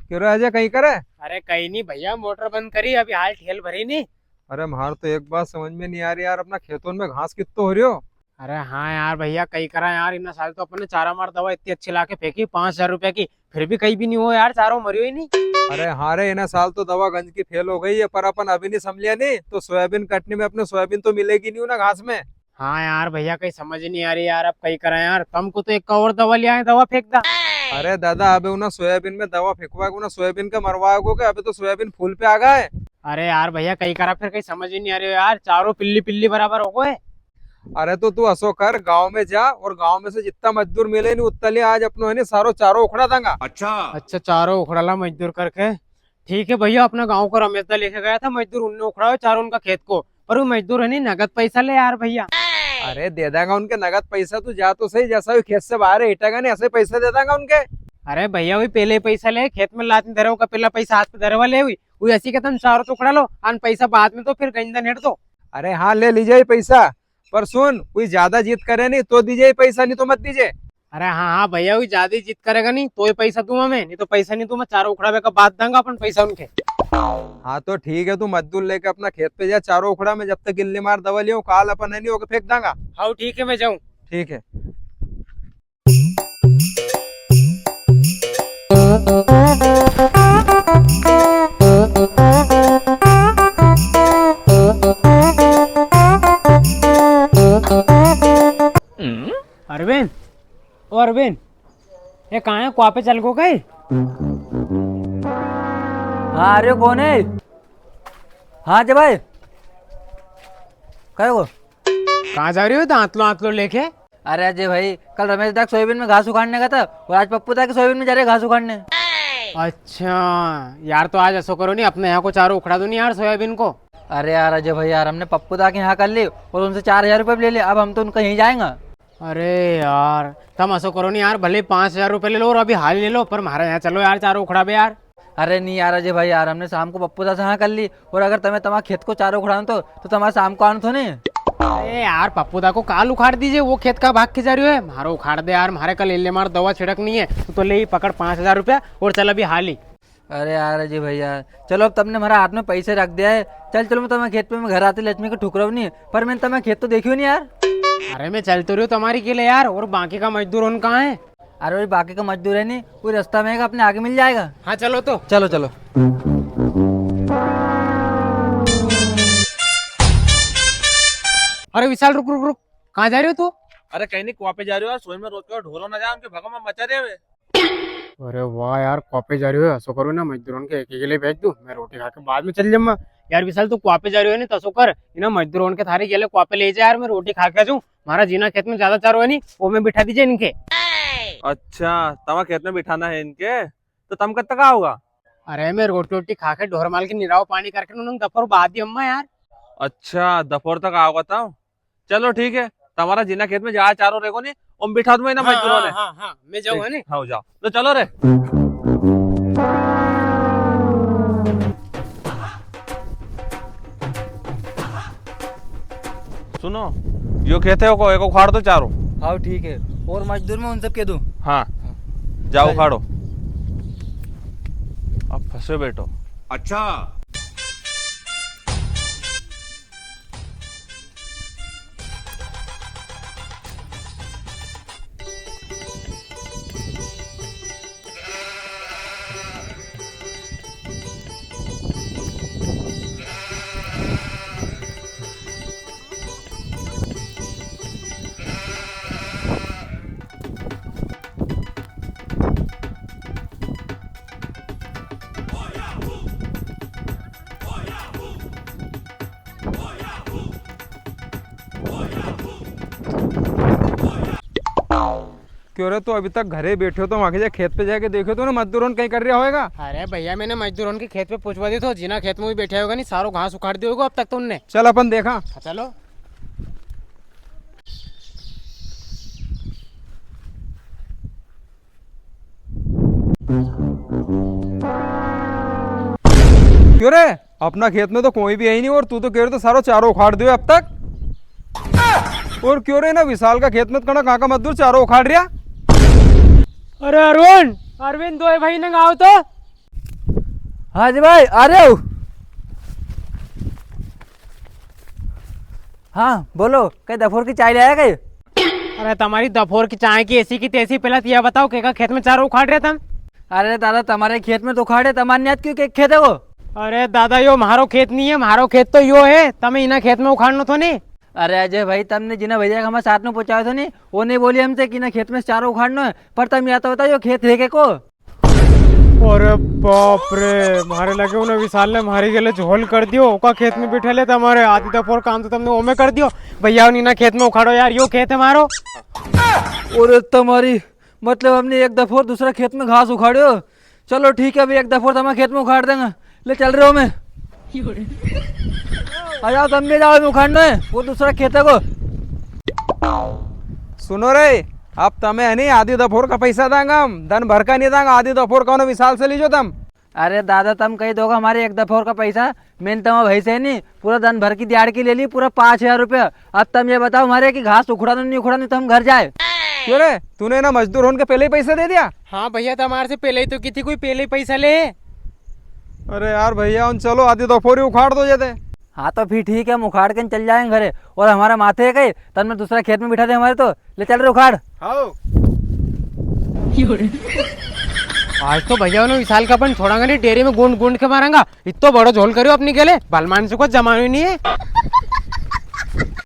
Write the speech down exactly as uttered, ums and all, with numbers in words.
क्यों रे अजय, कई करे? अरे कई नी भैया, मोटर बंद करी, अभी हाल ठेल भरी नी। अरे म्हार तो एक बात समझ में नी आ री यार, अपना खेतों में घास कित्तो हो रियो। अरे हाँ यार भैया, कई करा यार, इना साल तो अपन ने चारा मार दवा इतनी अच्छी लाके फेंकी, पाँच हजार रुपया की, फिर भी कई भी नी हुओ यार, चारो मरियो ही नी। अरे हाँ रे, इना साल तो दवा गंज की फेल हो गई है, पर अपन अभी नी संभलिया नी तो सोयाबीन कटनी में अपने सोयाबीन तो मिलेगी नी ना घास में। हाँ यार भैया, कई समझ नी आ री यार, अब कई करा यार। तमको तो एक और दवा ले आए, दवा फेंक दा। अरे दादा, अबे उना सोयाबीन में दवा फेंकवा के उना सोयाबीन का मरवा को के, अबे तो सोयाबीन फूल पे आ गए। अरे यार भैया, कई करा फिर, कई समझ ही नी आ री यार, चारों पिल्ली पिल्ली बराबर हो गए। अरे तो तू असो कर, गांव में जा और गांव में से जितना मजदूर मिले नी उतना ले, आज अपनो है नी सारो चारो उखड़ा दांगा। अच्छा। अच्छा, चारो उखड़ा ला मजदूर करके। ठीक है भैया, अपना गांव को रमेश दा लेके गया था मजदूर, उनने उखड़ायो चारो उनका खेत को, पर वो मजदूर है नी नगद पैसा ले यार भैया। अरे दे दांगा उनके नगद पैसा, तू जा तो सही, जैसा भी खेत से बाहर हिटेगा नी ऐसे पैसा दे दांगा उनके। अरे भैया, वही पहले ही पैसा ले, खेत में लात नी धरे, उनका पहला पैसा हाथ पे धरे वाले हुई, वो ऐसी के तम चारो तो उखड़ा लो, अन पैसा बाद में तो फिर गंजदा नेट दो। अरे हाँ, ले लीजिए पैसा, पर सुन, कोई ज्यादा जिद करे नी तो दीजिए पैसा, नी तो मत दीजिए। अरे हाँ, हाँ भैया, कोई ज्यादा ही जिद करेगा नी तो ही पैसा दूंगा मैं, नी तो पैसा नी दूंगा। चारो उखड़ावे का बाद दांगा अपन पैसा उनके। हाँ तो ठीक है, तू मजदूर लेके अपना खेत पे जा, चारो उखड़ा, मैं जब तक इल्ली मार दवा लियो, काल अपन है नी होके फेंक दांगा। हाँ ठीक है, मैं जाऊँ। ठीक है। अरविंद, ओ अरविंद, ये कहाँ है? कुआ पे चल गो कई? हाँ, अरे कौन है? हाँ जे भाई, कहो। कहाँ जा रहे हो दांतलो आंतलो लेके? अरे अजय भाई, कल रमेश दा के सोयाबीन में घास उखाड़ने का था और आज पप्पू दा के सोयाबीन में जा रहे घास उखाड़ने। अच्छा यार, तो आज ऐसो करो नी, अपने यहाँ को चारो उखड़ा दो नी यार सोयाबीन को। अरे यार अजय भाई यार, हमने पप्पू दा के यहाँ कर ली और उनसे चार हजार रुपये भी ले लिए, अब हम तो उनका यहीं जाएंगे। अरे यार, तम असो करो नी यार, भले पाँच हजार रुपये ले लो और अभी हाल ही ले लो, पर म्हारे यहाँ चलो यार, चारो उखड़ावे यार। अरे नी यार अजय भाई यार, हमने शाम को पप्पू दा से हाँ कर ली, और अगर तमे तमारा खेत को चारो उखड़ानो तो, तो तमारे शाम को आनो थो नी। अरे यार, पप्पू दा को काल उखाड़ दीजिए, वो खेत का भाग के जा रही है, म्हारो उखाड़ दे यार, म्हारे कल इल्ली मार दवा छिड़कनी है, तू तो ले ही पकड़ पाँच हजार रुपया और चल अभी हाल ही। अरे यार अजय भाई यार, चलो अब तमने म्हारा हाथ में पैसे रख दिया है, चल चलो मैं तमारे खेत पे, मैं घर आती लक्ष्मी को ठुकराऊँ नी, पर मैंने तमारा खेत तो देखियो नी यार। अरे मैं चल तो रही हूँ तमारी के लिए यार, और बाकी का मजदूर उन कहाँ है? अरे वही बाकी का मजदूर है नी, वो रास्ता में है, अपने आगे मिल जाएगा। हाँ चलो तो। चलो चलो। अरे विशाल, रुक रुक रुक, कहाँ जा रहे हो तू? अरे कहीं नी, कुआ पे जा रहे हो यार, सोई में रोज का ढोरो ना जाए, उनके भगवा में मचा रहे हुए। अरे वाह यार, कुआ पे जा रहे हो, असो करो ना, मजदूरों के एक एक ले भेज दो, मैं रोटी खा के बाद में चल जाऊंगा। यार विशाल, तू कुआ पे जा रहे हो नी, तो असो कर, इना मजदूरों के थारे गेले कुआ पे ले जा यार, मैं रोटी खा के आ जाऊँ। म्हारा जीना खेत में ज्यादा चारो है नी, वो में बिठा दीजिए इनके। अच्छा, तमारा खेत में बिठाना है इनके, तो तम कब तक आओगा? अरे मैं रोटी वोटी खा के ढोर माल के निराव पानी करके उन्होंने दफर बाद ही अम्मा यार। अच्छा, दफर तक आओगा तम? चलो ठीक है, तमारा जीना खेत में ज्यादा चारो रहेगो नी, उम बिठा दूंगा इना हाँ, मजदूरों हाँ, ने। हाँ, हाँ, मैं जाऊँ, है नी? हाँ, जाओ। तो चलो रे। सुनो, यो खेत है, ओको, एको उखाड़ दो चारो। हाँ, ठीक है। और मजदूर में उन सब के दूँ? हाँ, जाओ, चल। उखाड़ो। अब फंसे बैठो। अच्छा। क्यों रे, तू अभी तक घरे बैठे हो, तो वहां के जा खेत पे जाके देखो तो ना, मजदूरों कई कर रहा होएगा। अरे भैया, मैंने मजदूरों के खेत पे पूछवा दी तो जीना खेत में भी बैठे होगा नी, सारो घास उखाड़ दियो होगा अब तक तो उनने। चल अपन देखा। हाँ, चलो। क्यों रे, अपना खेत में तो कोई भी है ही नी और तू तो कह रहे तो सारो चारो उखाड़ दियो अब तक। और क्यों रे, ना विशाल का खेत में तो कणा काका मजदूर चारो उखाड़ रिया। अरे अरविंद, अरविंद, दोई भाई ने गाओ तो। हाँ जी भाई, आ रहे हो? हाँ, बोलो, कई दफोर की चाय ले आया कई? अरे, तमारी दफोर की चाय की ऐसी की तैसी, पहला तो या बताओ, केका खेत में चारो उखाड़ रहे तम? अरे दादा, तमारे खेत में तो उखाड़े, तमारे न्यात क्यों, के खेत है वो? अरे दादा, यो म्हारो खेत नी है, म्हारो खेत तो यो है, तमे इना खेत में उखाड़नो थो नी। अरे अजय भाई, तमने जिना भैया का हमारे साथ में पहुंचायो थो नी, वो नी बोली हमसे कि इना खेत में चारो उखाड़नो है, पर तम या तो बताओ, यो खेत है केको? अरे बाप रे, म्हारे लगे उन्हें विशाल ने म्हारी गेले झोल कर दियो। ओका खेत में बिठा ले, तमारे आधी दफोर काम तो तमने ओमे कर दियो। भैया, उन्हीं ना खेत में उखाड़ो यार, यो खेत है म्हारो। अरे तमारी, मतलब हमने एक दफोर दूसरा खेत में घास उखाड़्यो। चलो ठीक है, अभी एक दफोर तमारे खेत में उखाड़ देंगे। ले चल रहे हो मैं। आ जाओ, तम भी जाओ, मैं उखाड़ना है, वो दूसरा खेत है को। सुनो रे, अब तमे है नी आधी दफोर का पैसा दांगा हम, दन भर का नी दांगा, आधी दफोर का उन्हें विशाल से लीजो तम। अरे दादा, तम कही दोगा हमारे एक दफोर का पैसा, मैंने तमारे भाई से नी पूरा दन भर की दिहाड़ की ले ली, पूरा पाँच हजार रुपया। अब तम ये बताओ हमारे कि घास उखड़ा नी उखड़ा, नी तो हम घर जाए। क्यों रे, तूने ना मजदूर होने के पहले ही पैसा दे दिया? हाँ भैया, तमारे से पहले ही तो की थी, कोई पहले ही पैसा ले। अरे यार भैया, उन चलो आधी दफोरी उखाड़ दो जदे। हाँ तो फिर ठीक है, हम उखाड़ के चल जाएंगे घरे। और हमारा माथे है कई, तमने दूसरा खेत में बिठा दे हमारे तो। ले चल रे उखाड़। हाओ। आज तो भैया उन्हें विशाल का अपन छोड़ांगे नी, डेरी में गूंद गूंद के मारांगा। इत्तो बड़ो झोल करियो अपनी गेले, भलमान से को जमानो ही नी है।